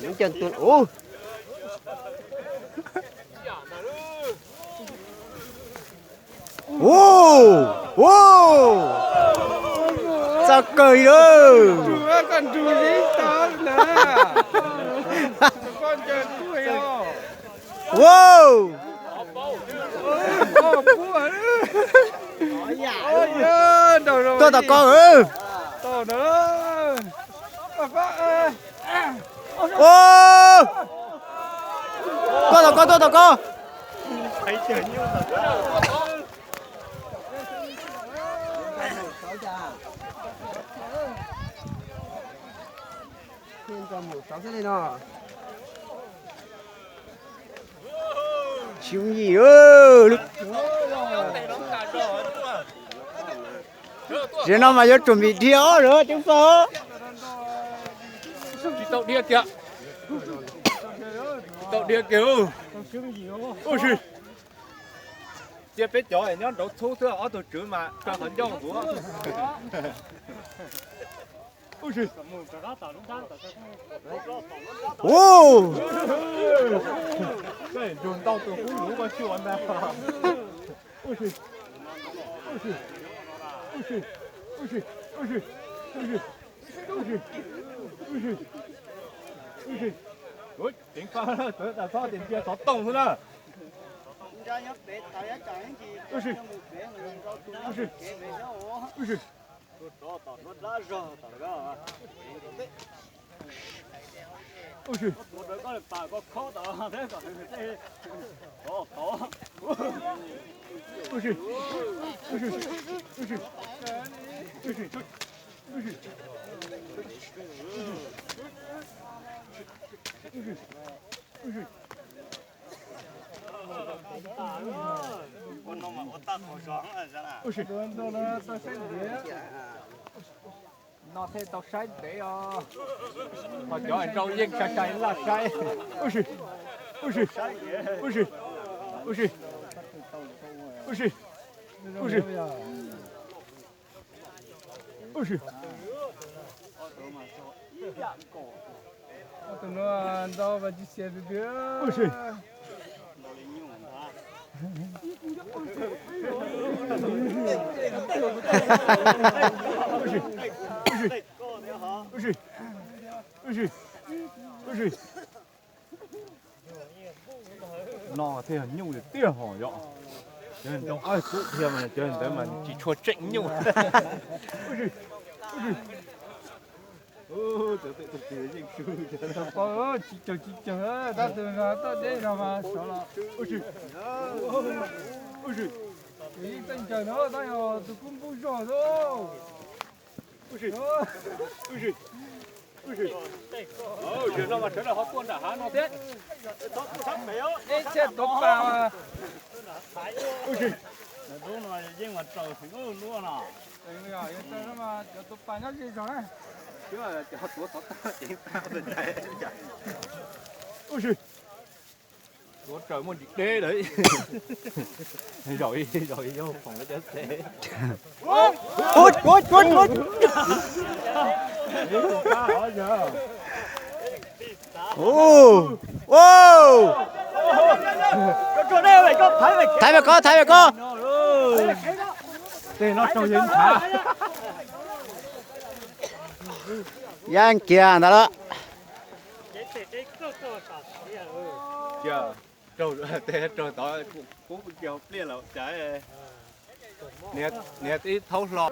Nws ntsia tus ub. Ub, ub, txog kawg li lawm. Ub, tuaj tom koj. Ub, tuaj tom koj, tuaj tom koj. Tsis yooj yim. Zaum no mas yuav tsum vim dhia ob lawm ceev faj. Tsis tau dhia kiag. Tsis tau dhia kiag. Ub si. Cia peb cov nyob nraud txhub xwb, ob tug tswv mas rau qhov ncauj nkuav. Ub si. Ub. Ntau tus kub luv koj xyuas ntag. Ub si. Ub si. Ub si. Ub si. Ub si. Ub si. Ub si. Ub si. Ceev faj, tawv tas txhob tias ntsia xov tooj xwb na. Ub si. Ub si. Ub si. Ub si. Ub si. Ub si. Ub si. Ub si. Ub si. No thiaj tau saib ntev os. Ho cov nrau yeej sai sai laj saib. Ub si. Ub si. Ub si. Ub si. Ub si. Ub si. Ub si. Tus no ntau mas tsis xiav tiag tiag. Ub si. Ub si. Ub si. Ub si. Ub si. No thiaj yog nyuj tiag hos yom. Cov nrau ab kub dhia mas cov ntawd mas tsis tshua tseem nyuj. Tsis caug tsis caug, tab tus no toj deb zog mas sov los. Yeej txawj ncaws no tab yog tus kub npub zog xwb. Ub si. Ub si. Ub si. Zaum no mas sawv daws ho tuaj nram hav no thiab. Ib txhia tuav pas. Ub si. Lub no yeej mas raws heev ub lub no. Cov tuav pas nyob ze zog na. Cov tuav xov tooj ceev tag. Ub si. Tuav raws muaj ntsis deb lawm. Zaum ib zaum ib yog foom cov xev. Thaiv me koj, thaiv me koj. Tej no raug yeej ntshav. Yeej kiag ntawd lawm. Raug, raug tod kub kiag pliaj lawm cas. Niag tib thaub hlo.